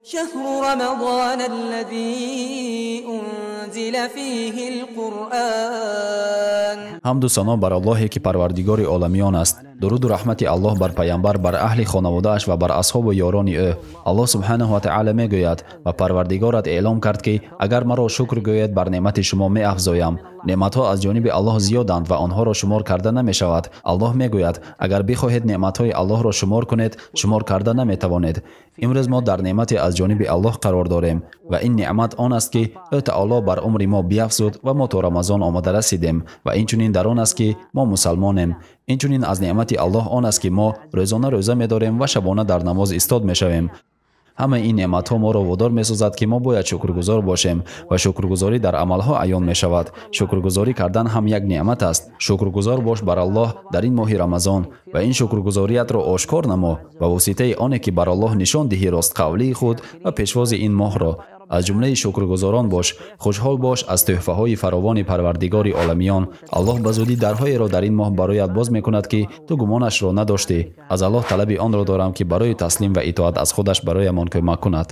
شهر رمضان الذي أنزل فيه القرآن. Ҳамду сано бар Аллоҳе, ки парвардигори оламиён аст. Дуруду раҳмати Аллоҳ бар пайғамбар, бар аҳли хонаводааш ва бар асҳобу ёрони ӯ. Аллоҳ субҳанаҳу ва таъала мегӯяд: ва парвардигорат эълом кард, ки агар маро шукр гӯед, бар неъмати шумо меафзоям. Неъматҳо аз ҷониби Аллоҳ зиёданд ва онҳоро шумор карда намешавад. Аллоҳ мегӯяд: агар бихоҳед неъматҳои Аллоҳро шумор кунед, шумор карда наметавонед. Имрӯз мо дар неъмате аз ҷониби Аллоҳ қарор дорем ва ин неъмат он аст, ки ӯ таоло бар умри мо биафзуд ва мо то Рамазон омада расидем, ва инчунин дар он аст, ки мо мусалмонем. Инчунин аз неъмати Аллоҳ он аст, ки мо рӯзона рӯза медорем ва шабона дар намоз истод мешавем. Ҳамаи ин неъматҳо моро водор месозад, ки мо бояд шукргузор бошем ва шукргузорӣ дар амалҳо аён мешавад. Шукргузорӣ кардан ҳам як неъмат аст. Шукргузор бош бар Аллоҳ дар ин моҳи Рамазон ва ин шукргузориятро ошкор намо ба воситаи оне, ки бар Аллоҳ нишон диҳӣ ростқавлии худ ва пешвози ин моҳро. Аз ҷумлаи шукргузорон бош, хушҳол бош аз тӯҳфаҳои фаровони парвардигори оламиён. Аллоҳ ба зудӣ дарҳоеро дар ин моҳ бароят боз мекунад, ки ту гумонашро надоштӣ. Аз Аллоҳ талаби онро дорам, ки барои таслим ва итоат аз худаш бароямон кӯмак кунад.